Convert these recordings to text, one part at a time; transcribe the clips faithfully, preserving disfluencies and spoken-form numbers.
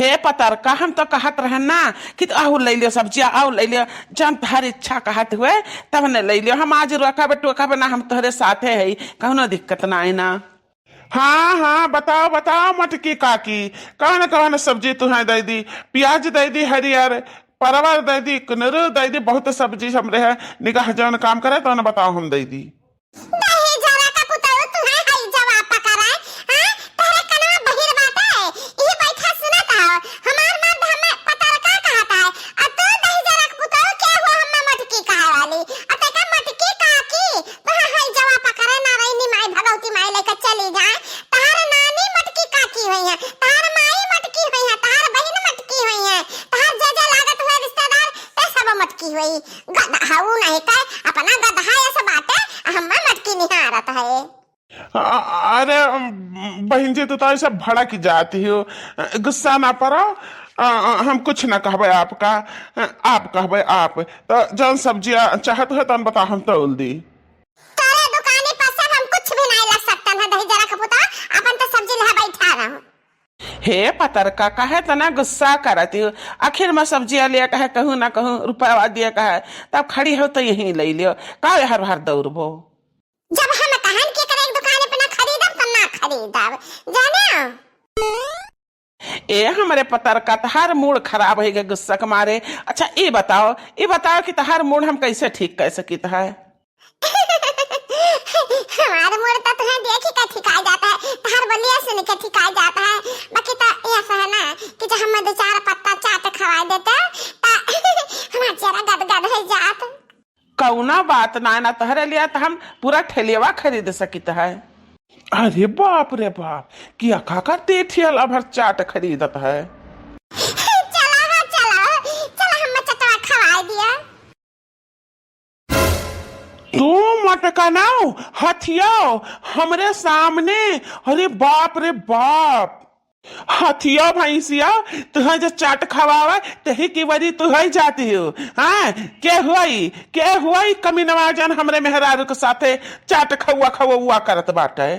हे पतरका, हम तो कहत रहन ना कि तू आऊ लइ लियो सब्जिया, आऊ लइ लियो, जौन तोहर इच्छा कहत हुए तब न लइ लियो। हम आज रोकब टोकब ना, हम तोहरे साथे हई, कौनो दिक्कत ना है ना। हाँ हाँ, बताओ बताओ मटकी काकी, कौन कौन सब्जी तुहैं दइ दी? प्याज दइ दी हरियर, परवल दइ दी, कुनरू दइ दी, बहुत सब्जी हमरे है। निगाह जौन काम करे तौन बताओ, हम दइ दी। दहिजरा का पुतऊ, तुहैं हई जवाब पकड़ाए, हाँ? तोहरे कनवा बहिर बाटे, इही बैठा सुनत हौ। हमार मर्द हमें पतरका कहत है, आ तू दहिजरा का पुतऊ के हुआ हमें मटकी कहे वाली? आ तेका मटकी काकी, तुहैं हई जवाब पकड़ाए, नारायणी माई, भगवती माई लेके चली जाए। तहार नानी मटकी काकी होइहैं, तहार माई मटकी होइहैं, तहार बहिन मटकी होइहैं, तहार जे जे लागत हुए रिश्तेदार, ते सब मटकी होई। गदहा ऊ नहीं कहे, अपना गदहा ऐसे बाटे, हम्मा मटकी निहारत है। अ-, अरे, अम, बहिन जी, तू तो ऐसे भड़क जाती हो। गुस्सा ना पड़ो। अ, अ, हम कुछ ना कहबे आपका। अ, आप कहबे आप। तो जौन सब्जिया चाहत है, तौन बताओ, हम तौल दी। तोरे दुकानी पर सब हम कुछ भी नहीं ला सकतन है, दहिजरा का पुतऊ, अपन तो सब्जी ले बैठा रहो। हे पतरका, काहे तना गुस्सा करत हो? आखिर में सब्जिया लिया कहे, कहूँ ना कहूँ रुपया दिया कहे, तब खड़ी हो तो यहीं लइ लियो। का हर बार दौड़बो? जब हम कहन कि एकरे एक दुकान पे ना खरीदब, तो ना खरीदब, जाने? ए हमरे पतरका, तहार मूड खराब होइ गए गुस्सा के मारे। अच्छा, ई बताओ, ई बताओ कि तहार मूड हम कैसे ठीक कर सकित है? हमार मूड तो तुहैं देखि के ठिकाइ जात है, तहार बोलिया सुनि के ठिकाइ जात है। बाकी तो ऐसा है ना कि जो हमें दो चार पत्ता चाट खवाइ देते, तो हमार चेहरा गदगद होइ जात। कौनो बात ना, ना तोहरे लिए तो हम पूरा ठेलियवा खरीद सकित है। अरे बाप रे बाप, किया काका ते ठेला भर चाट खरीदत है। चला हो, चला, चला हमें चटवा खवाइ दिया। तू मटकनाओ, हथियाओ, हमरे सामने, अरे बाप रे बाप। हथिया भैंसिया, तुहैं जो चाट खवावे, तही की वरी तुहैं जाती हो। हाँ, के हुई, के हुई कमीनवा जौन हमरे मेहरारू के साथे चाट खउआ खउआ करत बाटे?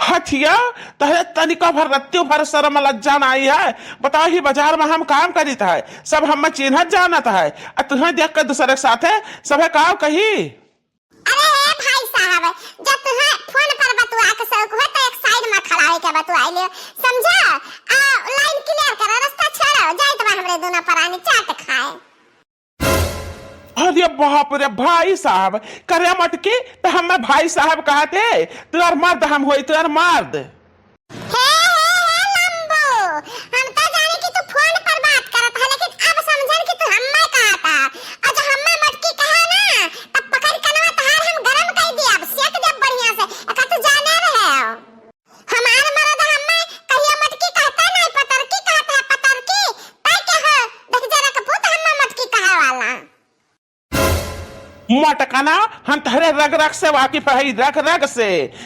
हथिया, तोहरे तनिका भर रत्ती भर शर्म लज्जा नाई है। बताओ, ही बाजार में हम काम करित है, सब हमें चिन्हत जानत है, आ तुहैं देख के दूसरे के साथे सभे का कही? अरे हे भाई साहब, जब तुहैं फोन पर बतुआ के शौक हो तो एक साइड में खड़ा होके बतुआइ लियो, समझा? आ लाइन क्लियर करो, रास्ता छोड़ो, जाइत बा हमरे दोनों परानी चाट खाए। अरे बाप रे भाई साहब, करे मटकी, तो हमें भाई साहब कहते, तुअर मर्द हम होई, तुअर मर्द। हे, हे, हे लंबू, हम तो जाने कि तू फोन पर बात करत है, लेकिन अब समझन कि तू हम्मे कहत है। और जो हम्मे मटकी कहे ना, तब पकड़ कनवा तहार हम गरम कर दिया, अब सेक देब बढ़िया से। एका तू जाने रहे हो। हमार मरद हम्मे कहियो मटकी कहता नहीं, पतरकी कहता है, पतरकी। तै के हो, देख जरा के भूत हम्मे मटकी कहे वाला। मटकना, हम तहरे रग रग से वाकिफ है, रग रग से।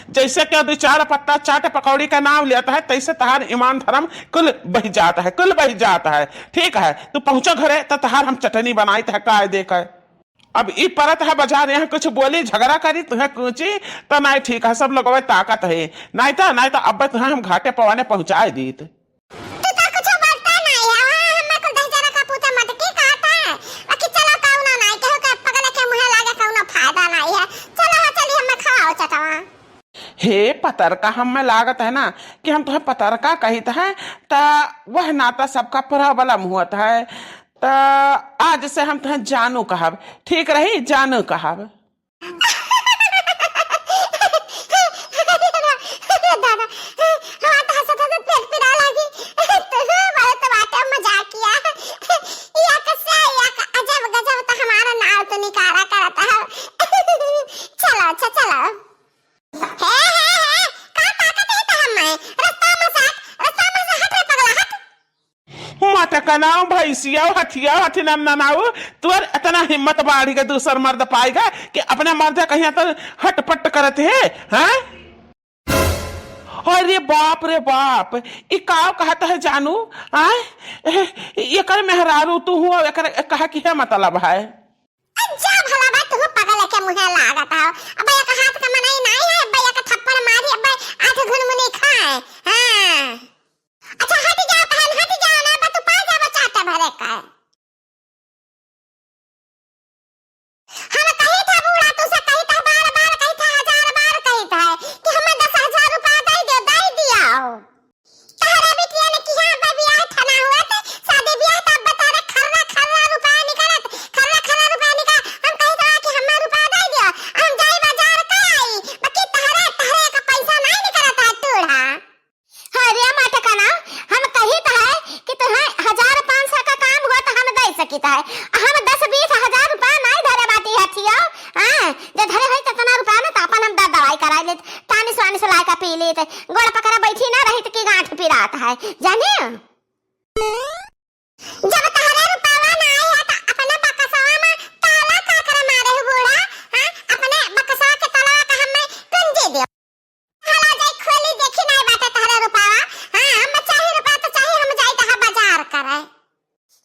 जैसे कि दो चार पत्ता चाट पकौड़ी का नाम लेता है, तैसे तहार ईमान धर्म कुल बह जाता है, कुल बह जाता है। ठीक है, तू पहुँचो घरे तो तहार हम चटनी बनाइत है, काय देख है। अब ई परत है बाजार, यहाँ कुछ बोली झगड़ा करी, तुहें कूची तो नहीं ठीक है, सब लोग ताकत है, नहीं तो, नहीं तो अब तुहें हम घाटे पवाने पहुँचाए दीत। तू तो कुछ बोलता नहीं है, वहाँ हमें कुल दहिजरा का पूता मटकी कहता है। बाकी चलो कौनो नहीं, केहू के पगले के मुँहे लागे कौनो फायदा नहीं है। चलो हो, चली हमें खवाओ चटवा। हे पतरका, हमें लागत है ना कि हम तुहें पतरका कहित है, त वह नाता सबका प्रॉब्लम हुअत है। त आज से हम तुहें जानू कहब, ठीक रही, जानू कहब। दादा, हमार तो हंसत हंसत पेट पिराए लागी। तू बहुत बाटे मजाकिया। या कसे, या क-, अजब गजब तो हमारा नाव तो निकारा करता है। चलो, अच्छा, चलो। हे, हे, हे, का ताकत है तो हमें? रास्ता में से हट, रास्ता में से हट रे पगला, हट। मटकनाऊ भैंसिया हथिया हथिनम ननाऊ, तुअर इतना हिम्मत बाढ़ी के दूसर मर्द पाएगा कि अपने मर्द कहिया तो हटपट करत है, हाँ? अरे बाप रे बाप, ई का कहत है जानू, आय? एकर मेहरारू तू हुआ, एकर कहा कि है मतलब है? जा भला बा, तू पगल के मुँहे लागत हो। अबे एक हाथ का मनई नाई है, अबे एक थप्पड़ मारी, अबे आठ घुनमुनी खाए। हाँ। अच्छा हट जाओ, तहन हट जाओ ना, अरे का? हम कहित है बूढ़ा, तू से कहित है, बार बार कहित है, हजार बार कहित है कि हमें दस हजार रुपया दे दियो, दे दियो। तहरा बिटिया ने किहा बा बियाह ठना हुआ त शादी बियाह, तब बता रे, खर्रा खर्रा रुपया निकलत, खर्रा खर्रा रुपया निकल। हम कहित है कि हमें रुपया दे दियो, हम जाई बाजार कर आई, बाकी तहरे, तहरे का पैसा नहीं निकलत है, टूढ़ा। अरे मटकना, हम कहित है कि तुहें हजार पाँच सौ का काम हुआ तो हम दे सकित है। हम दस बीस हजार रुपया नाई धरे बाटी हथियो। हाँ, जे धरे है तेतना रुपया में तो अपन हम द-, दवाई कराई लेत, टानिस वानिस लाए का पी लेत, गोड़ पकड़े बैठी ना रहित कि गांठ पिरात है, जाने? जब तहरे रुपया नाई है तो अपना बकसवा में ताला का करे मारे हो बूढ़ा, हाँ? अपने बकसवा के ताला का हमें कुंजी दे। हला जाई खोली, देखी नाई बाटे तहरे रुपया। हाँ, हम चाही रुपया तो चाही, हम जाई तहा बाजार करे।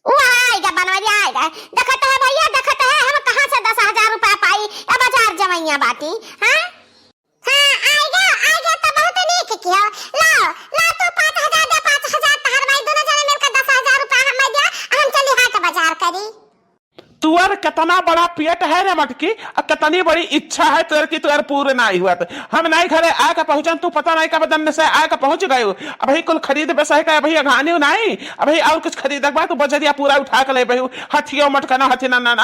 उ आएगा बनवरिया आएगा। देखत है भैया, देखत है हम कहाँ से दस हजार रुपया पाई, या बाजार जमैया बाटी। हाँ? हाँ, आएगा, आएगा तो बहुत नीक कियो। लाओ, लाओ तू पाँच हजार दे, पाँच हजार तहर भाई, दोनों जने मिलकर दस हजार रुपया हमें दिया, हम चली हाट बाजार करी। तुअर कितना बड़ा पेट है रे मटकी, और कितनी बड़ी इच्छा है तुअर की, तुअर पूरे नाई हुआ। तो हम नाई घरे आके पहुँचन, तू पता नाई कब दन्न से आके पहुँच गयो। अबही कुल खरीद बेसह का, अबही अघानी नाई, अबही और कुछ खरीदक बा, तू बजरिया पूरा उठा के ले बही, हथियो मटकना, हथी ना, ना, ना,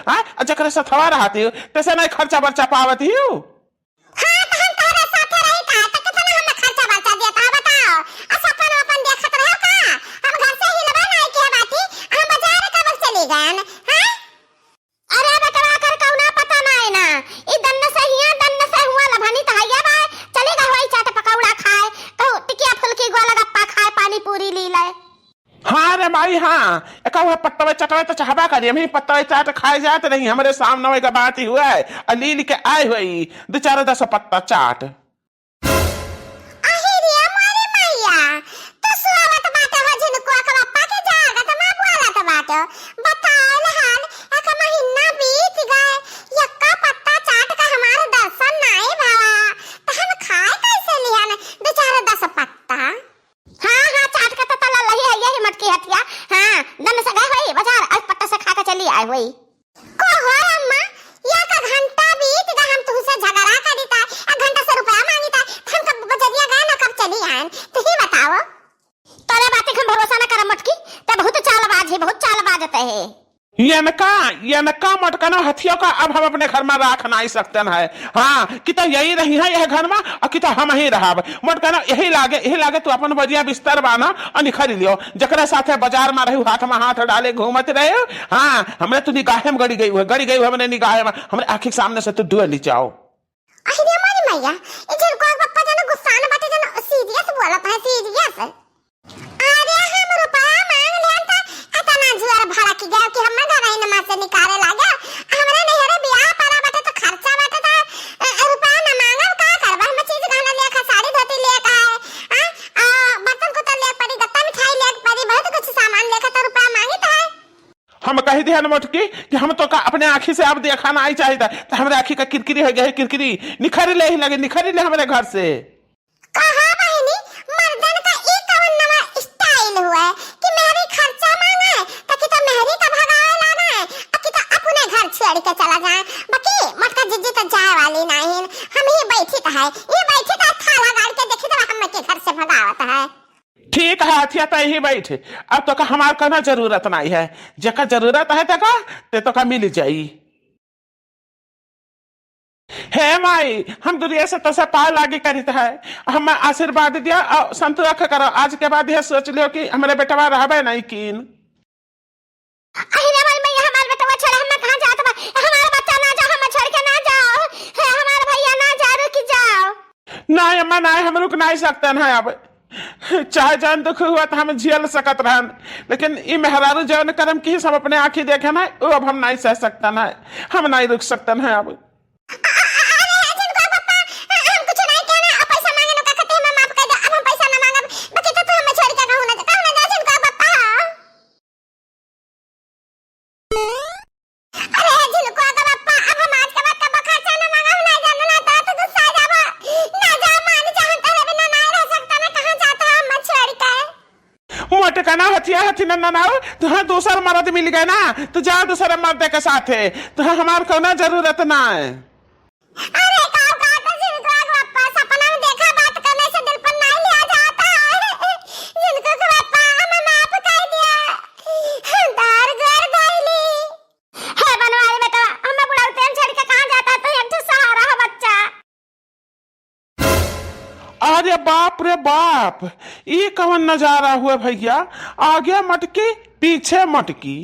हाँ? और जकरे सथवा रहती हो, तैसे नाई खर्चा बर्चा पावत ही हो। हाँ, तो हम तोहरे साथे रही का, तो कितना हमें खर्चा बर्चा देता है, बताओ? आ सपन वपन देखत रहो का? हम घर से हिलबा नाई किया बाटी, हम बाजार कब चली गयन, हाँ? अरे बेटवा, कर कौना पता नाई ना, ई दन्न से हिया, दन्न से हुआ लभनी तो हैया बा, चली गए होई चाट पकौड़ा खाए, कहू टिकिया फुल्की गोलगप्पा खाए, पानी पूरी ली ले। हाँ रे माई, हाँ, एका हुआ पत्तवे चटवे तो चाहबा करी, हम ही पत्तवे चाट खाए जात रही, हमरे सामने का बात ही हुआ है, आ ली ली के आए हुई दो चार दस पत्ता चाट। अहे रे मोरे मैया, तो सोवत बाटे हो झिनकुआ के बप्पा के जागत में बोलत बाटे। बताओ हाल, एक महीना बीत गए, यक्का पत्ता चाट का हमारे दर्शन नाई भवा, तो हम खाए कैसे लिहन दो चार दस पत्ता? हाँ, हाँ, चाट का तो तला लही है, यही मटकी हथिया। हाँ, दन से गए होई बाजार, आज पट्टा से खा के चली आए होई। को हो अम्मा, या का घंटा बीत गए, हम तुमसे झगड़ा करी था, एक घंटा से रुपया मांगी था, हम कब बजरिया गए ना कब चली आए, तू ही बताओ। तोरे बात के हम भरोसा ना करम मटकी, ते बहुत चालबाज है, बहुत चालबाज ते है। यनका, यनका मटकना हथियो का अब हम अपने घर में राख नाई सकतन है। हाँ, कि तो यही रही है यह घर में, और कि तो हम ही रहब। मटकना यही लागे, यही लागे तू अपन बढ़िया बिस्तर बाना और निखरी लियो। जकरे साथे बाजार में रहू, हाथ में हाथ डाले घूमत रहे। हाँ, हमरे तू निगाहे में गड़ी गई हुए, गड़ी गई हुए हमरे निगाहे में, हमरे आँखी के सामने से तू डुअली जाओ। अरे मोरी मैया, ई झिनकुआ के बप्पा जन गुस्सा न बाटे, जन serious बोलत है, serious। अरे हम रुपया मांग लेन त एतना जुआर भड़क गया कि हम घर ही नमा से निकाले लागे। हमरे नैहरे बियाह पड़ा बाटे त खर्चा बाटे त, अ, रुपया न मांगब का करबा? हम चीज गहना लेके, साड़ी धोती लेके है, आ, आ, बर्तन कुत्तन लेके पड़ी, गत्ता मिठाई लेके पड़ी, बहुत कुछ सामान लेके त रुपया मांगी त है। हम कही दिहन मोटकी कि हम तो का अपने आँखी से अब देखा नाई चाहिता, त हमरे आँखी का किरकिरी हो गया है, किरकिरी निखरी ले ही लगे, निखरी ले हमरे घर से। कहा बहिनी, मर्दन का ई कवन नवा style हुआ है कि मेहरी खर्चा मांगे, त कि तो मेहरी का भगावे लागे, आ कि तो अपने घर छोड़ के चला जाए। बाकी मोटका जिज्जी तो जाए वाली नाहीं, हम ही बैठी त है, ये बैठी त थाला गाड़ के देखी त हम के घर से भगावत है। ठीक है, हथिया तय ही बैठ, अब तो का हमार कोनो जरूरत नाई है, जेका जरूरत है तेका, ते तो का मिल जाई। हे माई, हम दुनिया से तोसे पाँव लागी करित है, हम आशीर्वाद दिया और संतोष करो। आज के बाद यह सोच लियो कि हमरे बेटवा रहबे नहीं कीन। अहि रे माई, मैया, हमार बेटवा छोड़ा, हम कहाँ जात बा? हमार बच्चा ना जा, हम छोड़ के ना जाओ। हे हमार भैया ना जा, रुक जाओ। नहीं अम्मा, नहीं, हम रुक नहीं सकते हैं अब। चाहे जौन दुख हुआ तो हम झेल सकत रहन, लेकिन ई मेहरारू जौन करम की हम अपने आँखी देखे ना, वो अब हम नहीं सह सकते ना, हम नहीं रुक सकते हैं अब। अरे झिनकुआ के पप्पा, हम कुछ नहीं कहना, अब पैसा मांगे नो का खातिर हमें माफ कर दे, अब हम पैसा ना मांगब, बाकी तो तू हमें छोड़ के कहूँ ना जा, कहूँ ना जा झिनकुआ के पप्पा। अरे झिनकुआ के पप्पा, अब हम आज के बाद कबो खर्चा ना मांगब, ना जानो, ना तो, तो गुस्सा आ जाबो, ना जा, मान जा, हम तोहरे बिना ना रह सकता, ना कहाँ जाता हम छोड़ के। मोटका ना हथिया हथी नन्ना नाऊ, तुहा दूसर मरद मिल गए ना, तो जाओ दूसरे मर्दे के साथे, तुहा हमार कौनो जरूरत ना है। अरे का कहत झिनकू के पप्पा, सपना में देखा बात करने से दिल पर नहीं लिया जाता है। झिनकू के पप्पा, हमें माफ कर दिया। हम तार घर गईली। हे बनवारी बेटा, हमें बुढ़ाऊ तेल छोड़ के कहाँ जाता? तू एक ठो सहारा हो बच्चा। अरे बाप रे बाप, ई कवन नजारा हुए भैया, आगे मटकी पीछे मटकी।